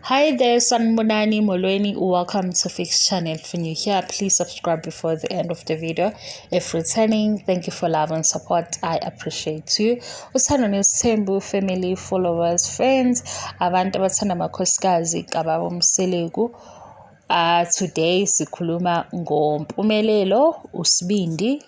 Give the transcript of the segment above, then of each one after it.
Hi there, Sanibonani Molweni. Welcome to Fix Channel. If you're new here, please subscribe before the end of the video. If returning, thank you for love and support. I appreciate you. Uthando nesithembu, family, followers, friends, abantu abathanda amakhosikazi kababa uMseleku. Today sikhuluma ngoMpumelelo uSibindi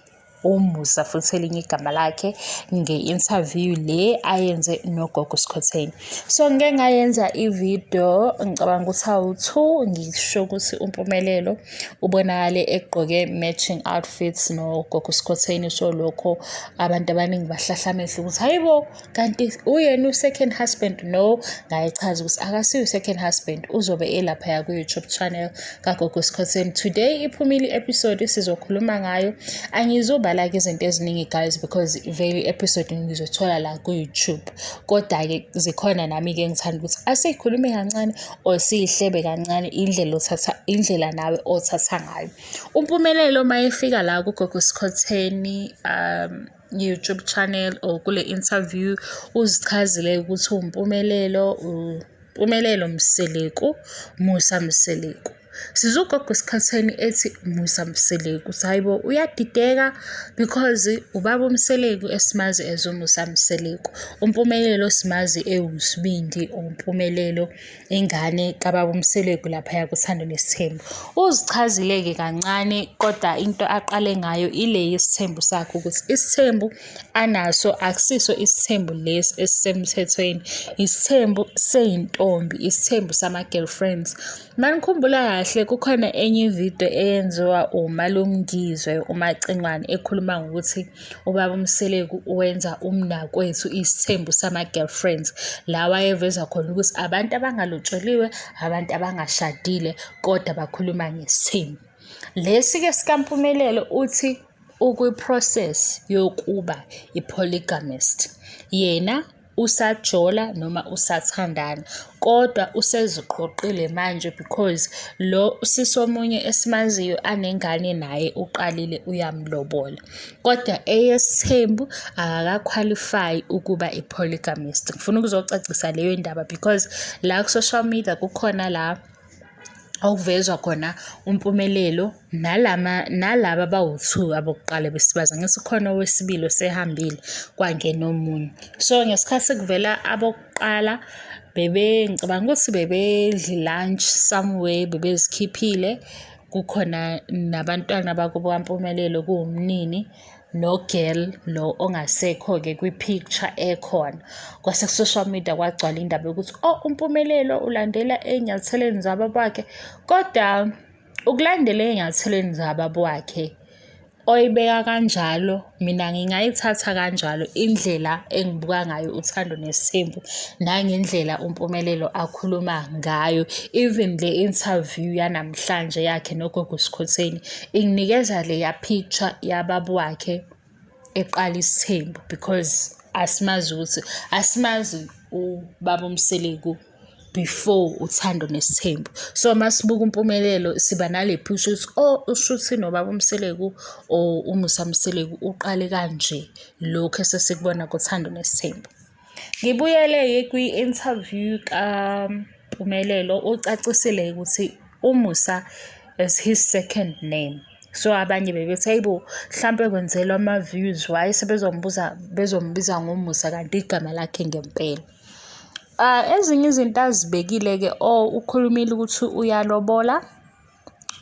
uMusa futhi elinye igama lakhe nge-interview le ayenze noGogo Skhotheni. So ngike ngayenza i-video, ngicabanga ukuthi awu-two, ngisho ukuthi uMpumelelo ubonakale egqoke matching outfits noGogo Skhotheni. So lokho abantu abaningi bahlahla amehlo ukuthi hayibo, kanti uyena u-second husband? No, ngayichaza ukuthi akasiyo u-second husband, uzobe elaphaya ku-YouTube channel kaGogo Skhotheni. Today iphumile i-episode, sizokhuluma ngayo. Angizobala-ke izinto eziningi, guys, because vele i-episode ngizothola la ku-YouTube, kodwa-ke zikhona nami-ke ngithanda ukuthi asiyikhulume kancane or siyihlebe kancane indlela othatha indlela nawe othatha ngayo. UMpumelelo uma efika la kuGogo Skhotheni YouTube channel or kule interview, uzichazile ukuthi uMpumelelo, uMpumelelo Mseleku, Musa Mseleku. Sizwe uGogo Skhotheni ethi Musa Mseleku, hayibo, uyadideka because ubaba uMseleku esimazi as uMusa Mseleku, uMpumelelo simazi ewuSibindi, uMpumelelo ingane kababa uMseleku laphaya kuThando Nesithembu. Uzichazile-ke kancane, kodwa into aqale ngayo ile yesithembu sakhe, ukuthi isithembu anaso akusiso isithembu lesi esisemthethweni, isithembu seyintombi, isithembu sama-girlfriends. Manikhumbula kahle, kukhona enye ividiyo eyenziwa uMalumngizwe uMacingwane ekhuluma ngokuthi ubaba uMseleku wenza umnakwethu isithembu sama-girlfriends, la wayeveza khona ukuthi abantu abangalotsholiwe, abantu abangashadile, kodwa bakhuluma ngesithembu. Lesi-ke sikaMpumelelo, uthi ukwi-process yokuba i-polygamist. Yena usajola noma usathandana, kodwa useziqoqile manje because lo usisi omunye esimaziyo anengane naye uqalile uyamlobola. Kodwa eyesithembu akaka-qualify ukuba i-polygamist. Ngifuna ukuzocacisa leyo ndaba because la ku-social media kukhona la okuvezwa khona uMpumelelo nalama nalaba abawu-two abokuqala besibaza, ngithi khona owesibili osehambile kwangena omunye. So ngesikhathi kuvela abokuqala, bebe ngicabanga ukuthi bebedla lunch somewhere, bebezikhiphile, kukhona nabantwana bakubo kaMpumelelo, kuwumnini no-girl lo ongasekho-ke kwi-picture ekhona. Kwase ku-social media kwagcwala indaba yokuthi oh, uMpumelelo ulandela ey'nyathelweni zababa wakhe, kodwa ukulandela ey'nyathelweni zababa wakhe oyibeka kanjalo, mina ngingayithatha kanjalo indlela engibuka ngayo Uthando Nesithembu nangendlela uMpumelelo akhuluma ngayo. Even le interview yanamhlanje yakhe noGogo Skhotheni inginikeza leya picture yababa wakhe eqala isithembu, because asimazi ukuthi asimazi ubaba uMseleku before Uthando Nesithembu. So masibuka uMpumelelo siba nale picture ukuthi oh, ushuthi nobaba uMseleku or uMusa Mseleku uqale kanje lokhu esesikubona kuThando Nesithembu. Ngibuyele-ke kwi-interview kaMpumelelo, ucacisile ukuthi uMusa is his second name. So abanye bebethi hayibo, hlampe kwenzelwa ama-views, why sebezombuza bezombiza ngoMusa kanti igama lakhe ngempela. Ezinye izinto azibekile-ke, oh, ukhulumile ukuthi uyalobola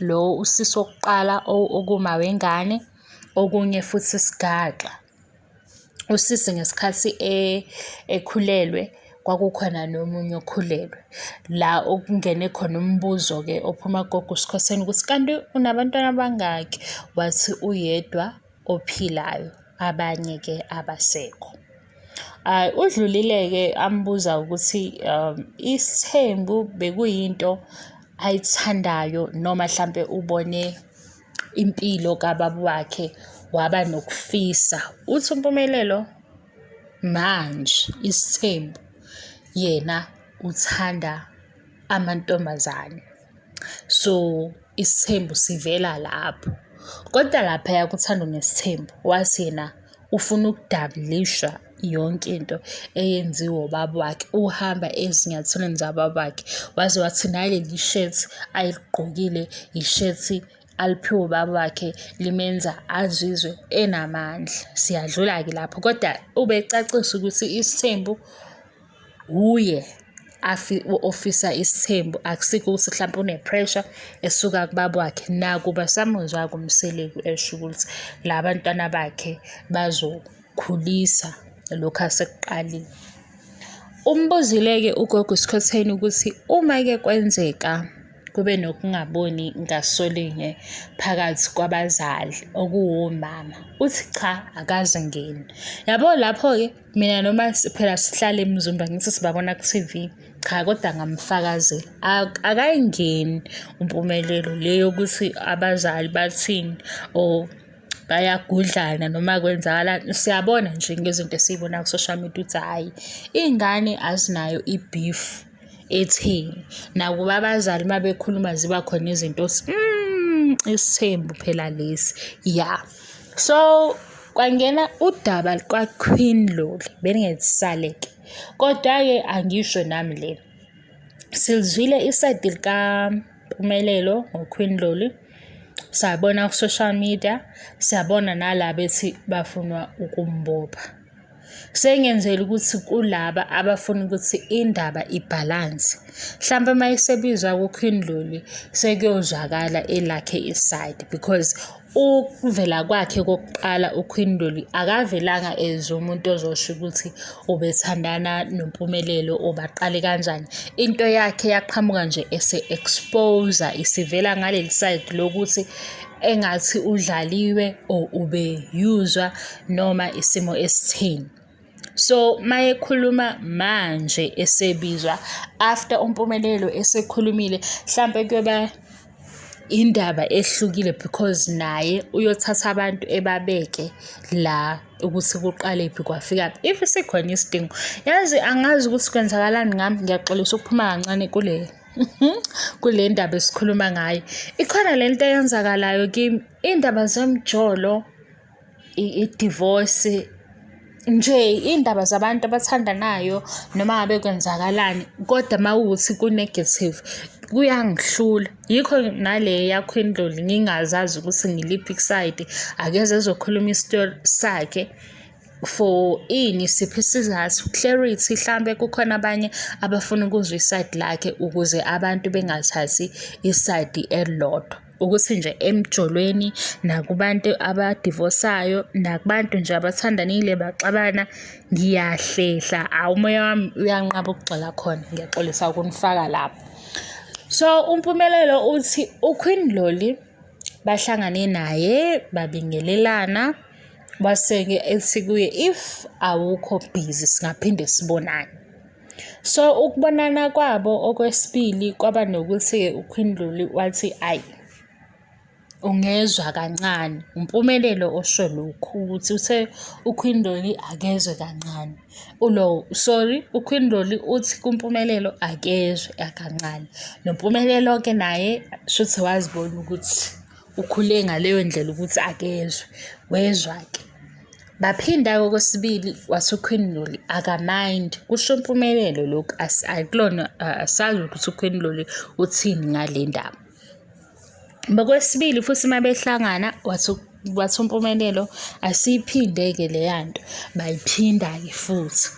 lo usisi wokuqala okuma wengane, okunye futhi isigaxa. Usisi ngesikhathi ekhulelwe kwakukhona nomunye okhulelwe. La okungene khona umbuzo-ke ophuma kuGogo Skhotheni ukuthi kanti unabantwana abangaki? Wathi uyedwa ophilayo, abanye-ke abasekho. Udlulile-ke ambuza ukuthi isithembu bekuyinto ayithandayo noma hlampe ubone impilo kababa wakhe waba nokufisa. Uthi uMpumelelo manje isithembu yena uthanda amantombazane. So isithembu sivela lapho. Kodwa laphaya kuThando Nesithembu wathi yena ufuna ukudabulisha. yonke into eyenziwe ubaba wakhe, uhamba ezinyathelweni zababa wakhe. Waze wathi naleli shirt aligqokile ishethi aliphiwe ubaba wakhe limenza azizwe enamandla. Siyadlula-ke lapho, kodwa ubecacisa ukuthi isithembu wuye ofisa isithembu, akusikho ukuthi hlampe une-pressure esuka kubaba wakhe. Nakuba samuzwa-ke uMseleku esho ukuthi la bantwana bakhe bazokhulisa lokhu asekuqalile. Umbuzile-ke ugogo uSkhotheni ukuthi uma-ke kwenzeka kube nokungaboni ngasolinye phakathi kwabazali okuwomama, uthi cha akaze ngeni. Yabo lapho-ke mina noma phela sihlale eMzumbe angithi sibabona ku-T_V, cha kodwa ngamfakazela akayingeni uMpumelelo le yokuthi abazali bathini or bayagudlana noma kwenzakalani. Siyabona nje ngezinto esiy'bona ku-social media ukuthi hhayi iy'ngane azinayo i-beef etheni. Nakuba abazali uma bekhuluma ziba khona izinto othi isithembu phela lesi, ya. So kwangena udaba lukwa-Queen Loli, beningeke sisale-ke. Kodwa-ke angisho nami le, silizwile isayidi likaMpumelelo ngo-Queen Loli, sabona ku-social media, siyabona nala bethi bafuna ukumbopha. Sengenzela ukuthi kulaba abafuna ukuthi indaba ibhalanse, hlampe uma isebizwa ku-Queen Loli sekuyozwakala elakhe isayidi because ukuvela kwakhe kokuqala uQueen Loli akavelanga as umuntu ozosho ukuthi ubethandana noMpumelelo or baqale kanjani. Into yakhe yaqhamuka nje ese-expose-a isivela ngaleli sayidi lokuthi engathi udlaliwe or ubeyuzwa noma isimo esitheni. So mayekhuluma manje esebizwa after uMpumelelo esekhulumile hlampe kuyoba indaba ehlukile because naye uyothatha abantu ebabeke la ukuthi kuqalephi kwafikaphi if sikhona isidingo. Yazi angazi ukuthi kwenzakalani ngami, ngiyaxolisa ukuphuma kancane kule kule ndaba esikhuluma ngayo. Ikhona le nto eyenzakalayo kimi, iy'ndaba zemjolo, i-divorce, nje iy'ndaba zabantu abathandanayo noma ngabe kwenzakalani, kodwa uma kuwukuthi ku-negative kuyangihlula. Yikho nale yaQueen Ndlovu ngingazazi ukuthi ngiliphi isayidi, akeze ezokhuluma isitori sakhe. For ini, siphi isizathu? Clarity, hlampe kukhona abanye abafuna ukuzwa isayidi lakhe ukuze abantu bengathathi isayidi elilodwa. Ukuthi nje emjolweni nakubantu abadivosayo nakubantu nje abathandanile baxabana, ngiyahlehla, awu umoya wami uyanqaba ukugxila khona, ngiyaxolisa ukunifaka lapho. So, uMpumelelo uthi uQueen Loli bahlangane naye babingelelana. Wase-ke ethi kuye if awukho busy singaphinde sibonane. So ukubonana kwabo okwesibili kwaba nokuthi-ke uQueen Loli wathi ayi ungezwa kancane, uMpumelelo osho lokhu ukuthi uthe uQueen Loli akezwe kancane. Ulo sorry, uQueen Loli uthi kuMpumelelo akezwe kancane. NoMpumelelo-ke naye shuthi wazibona ukuthi ukhule ngaleyo ndlela ukuthi akezwe, wezwa-ke. Baphinda-ke okwesibili wathi uQueen Loli aka-mind, kusho uMpumelelo lokhu akulona asazi ukuthi uQueen Loli uthini ngale ndaba. Ngokwesibili futhi uma behlangana wathi wathi uMpumelelo asiyiphinde-ke leya nto, bayiphinda-ke futhi.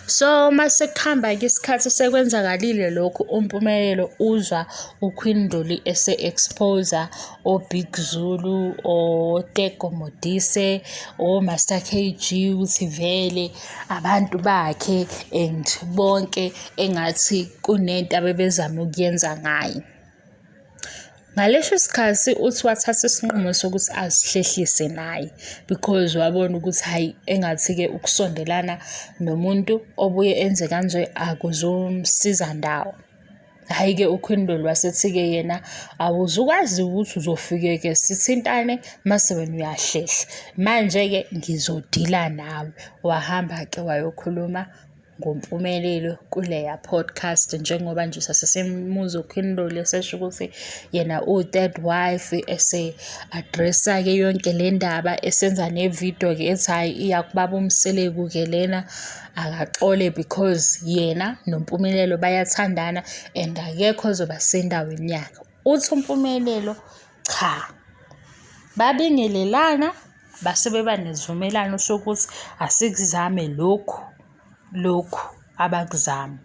So mase kuhamba-ke isikhathi sekwenzakalile lokhu, uMpumelelo uzwa uQueen Nduli ese-expose-a o-Big Zulu, o-Teko Modise, o-Master K_G ukuthi vele abantu bakhe and bonke engathi kunento abebezama ukuyenza ngaye. Ngaleso sikhathi uthi wathatha isinqumo sokuthi azihlehlise naye because wabona ukuthi hhayi engathi-ke ukusondelana nomuntu obuye enze kanje akuzomsiza ndawo. Hhayi-ke uQueen wasethi-ke yena awuzukwazi ukuthi uzofike-ke sithintane mase wena uyahlehla. Manje-ke ngizodila nawe. Wahamba-ke wayokhuluma. ngoMpumelelo kuleya podcast, njengoba nje sasisemuzwa uQueen Loli esesho ukuthi yena uwu-third wife, ese-address-a-ke yonke le ndaba, esenza ne-video-ke ethi hhayi iya kubaba uMseleku-ke lena, akaxole because yena noMpumelelo bayathandana and akekho ozoba sendaweni yakhe. Uthi uMpumelelo, cha, babingelelana base beba nesivumelwano sokuthi asikuzame lokhu, lokhu abakuzame.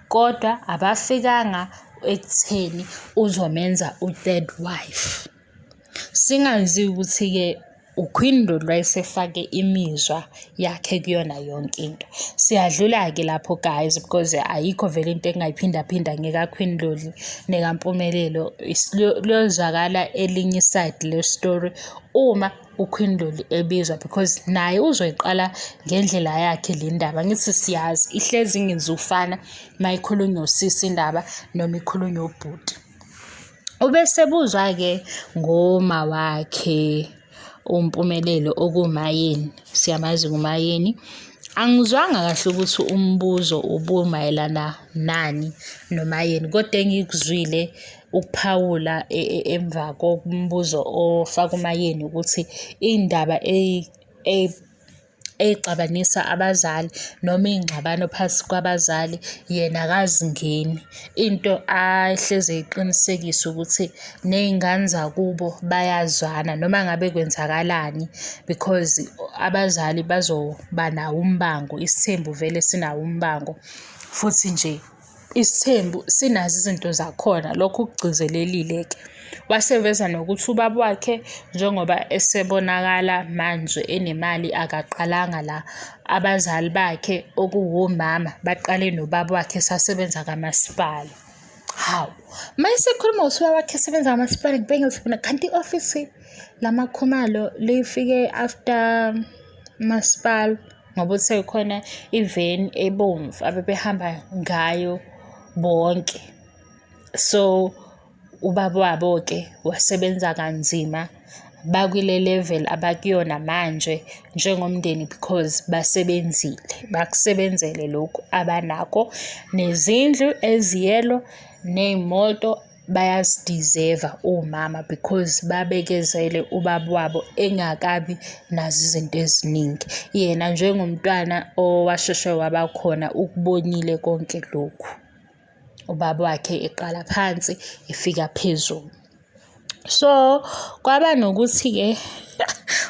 Kodwa abafikanga ekutheni uzomenza u-third wife. Singazi ukuthi-ke uQueen Loli wayesefake imizwa yakhe kuyona yonke into. Siyadlula-ke lapho guys, because ayikho vele into engingayiphindaphinda ngeka-Queen Loli nekaMpumelelo. Liyozwakala elinye i-side le-story uma uQueen Loli ebizwa, because naye uzoyiqala ngendlela yakhe le ndaba. Angithi siyazi ihlezi ingezufana uma ikhulunywa usisi indaba noma ikhulunywa ubhuti. Ubesebuzwa-ke ngoma wakhe uMpumelelo okuwuMayeni, siyamazi nguMayeni. Angizwanga kahle ukuthi umbuzo ubumayelana nani noMayeni, kodwa engikuzwile ukuphawula emva kombuzo ofaka uMayeni ukuthi indaba ey'xabanisa abazali noma iy'ngxabano phakathi kwabazali, yena akazingeni. Into ahlezi eyiqinisekisa ukuthi ney'ngane zakubo bayazwana noma ngabe kwenzakalani, because abazali bazoba nawo umbango, isithembu vele sinawo umbango. Futhi nje isithembu sinazo izinto zakhona, lokho ukugcizelelile-ke. Waseveza nokuthi ubaba wakhe njengoba esebonakala manje enemali akaqalanga la. Abazali bakhe okuwomama baqale nobaba wakhe esasebenza kamasipala. Hawu, uma esekhuluma ngokuthi ubaba wakhe esebenza kamasipala, ngibheke ngithi mina kanti i-ofisi lamaKhumalo lifike after masipala, ngoba uthe khona iveni ebomvu abebehamba ngayo bonke. So ubaba wabo-ke wasebenza kanzima, bakule level abakuyona manje njengomndeni because basebenzile, bakusebenzele lokhu abanakho. Nezindlu eziyelo, ney'moto bayazi-deserve-a omama because babekezele ubaba wabo engakabi nazo izinto eziningi. Yena njengomntwana owasheshe waba khona ukubonile konke lokhu. Ubaba wakhe eqala phansi efika phezulu. So kwaba nokuthi-ke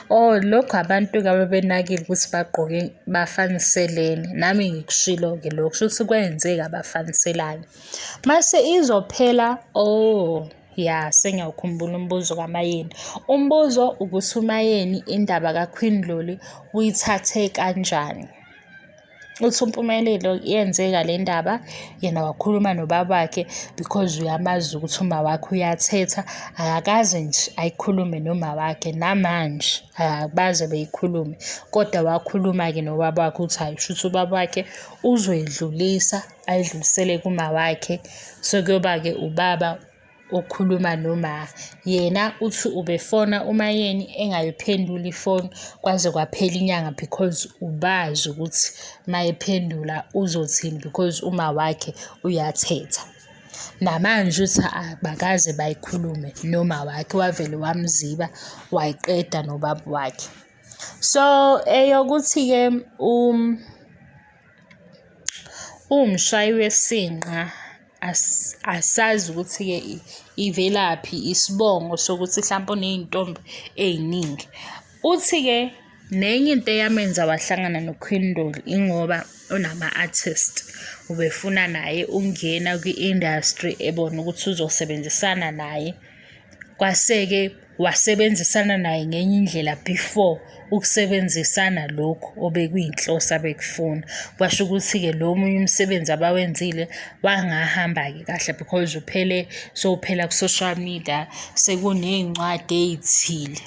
oh lokhu abantu-ke ababenakile ukuthi bagqoke bafaniselene. Nami ngikushilo-ke lokho, kusho ukuthi kwenzeka bafaniselana. Mase izophela, oh ya, sengiyawukhumbula umbuzo kaMayeni. Umbuzo ukuthi uMayeni indaba kaQueen Loli uyithathe kanjani? Uthi uMpumelelo yenzeka le ndaba, yena wakhuluma nobaba wakhe because uyamazi ukuthi uma wakhe uyathetha, akakaze nje ayikhulume noma wakhe, namanje akabaze beyikhulume. Kodwa wakhuluma-ke nobaba wakhe ukuthi hhayi, shuthi ubaba wakhe uzoyidlulisa ayidlulisele kuma wakhe. Sekuyoba-ke ubaba okhuluma noma. Yena uthi ubefona uMayeni engayiphenduli ifoni kwaze kwaphela inyanga because ubazi ukuthi mayephendula uzothini because uma wakhe uyathetha. Namanje uthi abakaze bayikhulume noma wakhe, wavele wamziba wayiqeda nobaba wakhe. So eyokuthi-ke uwumshayi wesinqa, asazi ukuthi-ke ivelaphi isibongo sokuthi hlampe uney'ntombi ey'ningi. Uthi-ke nenye into eyamenza wahlangana noQueen Loli ingoba unama-artist, ubefuna naye ukungena kwi-industry ebona ukuthi uzosebenzisana naye. Kwase-ke wasebenzisana naye ngenye indlela before ukusebenzisana lokhu obekuyinhloso abekufuna. Kwasho ukuthi-ke lo omunye umsebenzi abawenzile wangahamba-ke kahle because uphele sowuphela ku-social media sekuney'ncwadi ey'thile.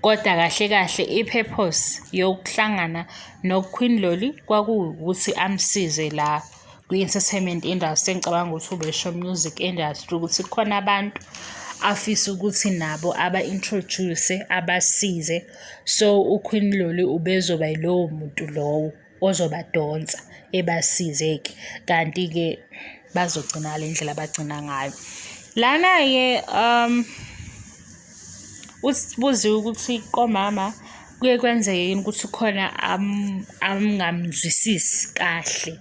Kodwa kahle kahle i-purpose yokuhlangana noQueen Loli kwakuwukuthi amsize la kwi-entertainment industry. Engicabanga ukuthi ubesho music industry, ukuthi kukhona abantu afisa ukuthi nabo aba-introduce, abasize. So uQueen Loli ubezoba yilowo muntu lowo ozobadonsa Ebasize-ke, kanti-ke bazogcina ngale ndlela abagcina ngayo. Lana-ke ubuziwe ukuthi komama kuye kwenzeke yini ukuthi khona angamzwisisi kahle,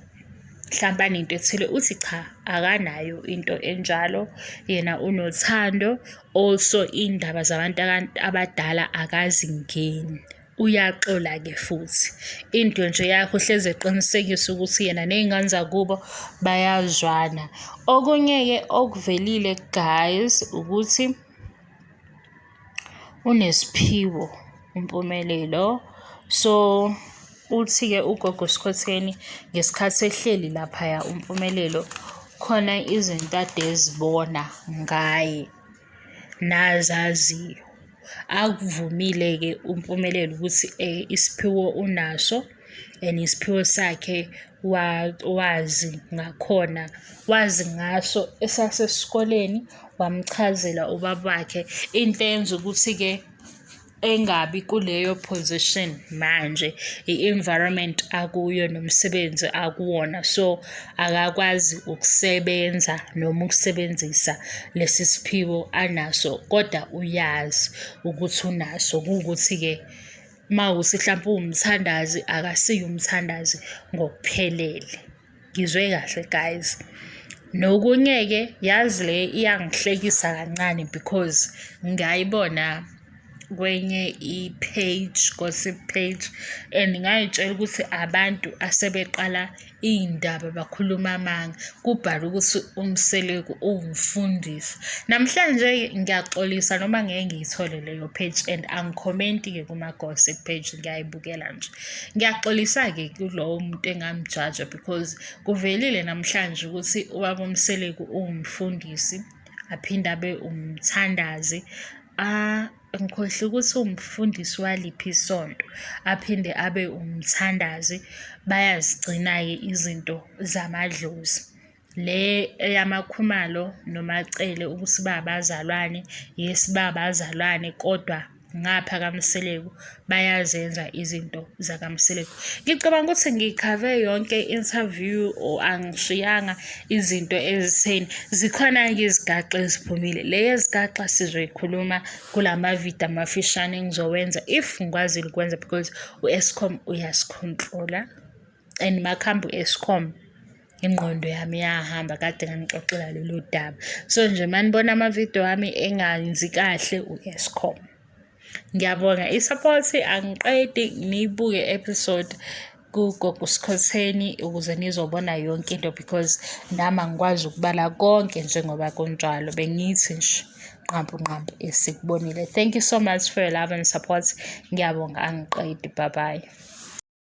mhlampe anento ethile. Uthi cha, akanayo into enjalo, yena unothando. Also, iy'ndaba zabantu abadala akazingeni. Uyaxola-ke futhi. Into nje yakhe uhlezi eqinisekisa ukuthi yena ney'ngane zakubo bayazwana. Okunye-ke okuvelile guys, ukuthi unesiphiwo uMpumelelo. So, uthi-ke ugogo Skhotheni ngesikhathi ehleli laphaya uMpumelelo, khona izinto ade ezibona ngaye nazaziyo. Akuvumile-ke uMpumelelo ukuthi isiphiwo unaso and isiphiwo sakhe wazi ngakhona, wazi ngaso esasesikoleni, wamchazela ubaba wakhe. Into eyenza ukuthi-ke engabi kuleyo position manje, i-environment akuyo nomsebenzi akuwona. So, akakwazi ukusebenza noma ukusebenzisa lesi siphiwo anaso, kodwa uyazi ukuthi unaso. Kuwukuthi-ke uma kuwukuthi hlampe uwumthandazi, akasiye umthandazi ngokuphelele. Ngizwe kahle guys. Nokunye-ke, yazi le iyangihlekisa kancane because ngayibona kwenye i-page, gossip page, and ngay'tshela ukuthi abantu asebeqala iy'ndaba bakhuluma amanga. Kubhalwe ukuthi uMseleku uwumfundisi. Namhlanje-ke ngiyaxolisa noma ngeke ngiyithole leyo page and angikhomenti-ke kuma-gossip page, ngiyayibukela nje. Ngiyaxolisa-ke kulowo muntu engamjaja because kuvelile namhlanje ukuthi ubaba uMseleku uwumfundisi, aphinde abe umthandazi. Ngikhohlwe ukuthi uwumfundisi waliphi isonto, aphinde abe umthandazi. Bayazigcina-ke izinto zamadlozi. Le eyamaKhumalo noMaCele ukuthi babazalwane, yes babazalwane kodwa ngapha kaMseleku bayazenza izinto zakaMseleku. Ngicabanga ukuthi ngiyikhave yonke i-interview or angishiyanga izinto ezitheni. Zikhona-ke izigaxa eziphumile. Le yezigaxa sizoyikhuluma kulama vidiyo amafishane engizowenza if ngikwazile ukwenza because u-Eskom uyasikhontrola and makuhamba u-Eskom ingqondo yami iyahamba, kade nganixoxela lolu daba. So nje manibona amavidiyo ami engenzi kahle u-Eskom. Ngiyabonga i-support, angiqedi niyibuke episode kuGogo Skhotheni ukuze nizobona yonke into because nami angikwazi ukubala konke njengoba kunjalo. Bengithi nje nqampu nqampu esikubonile. Thank you so much for your love and support. Ngiyabonga, angiqedi. Bye bye.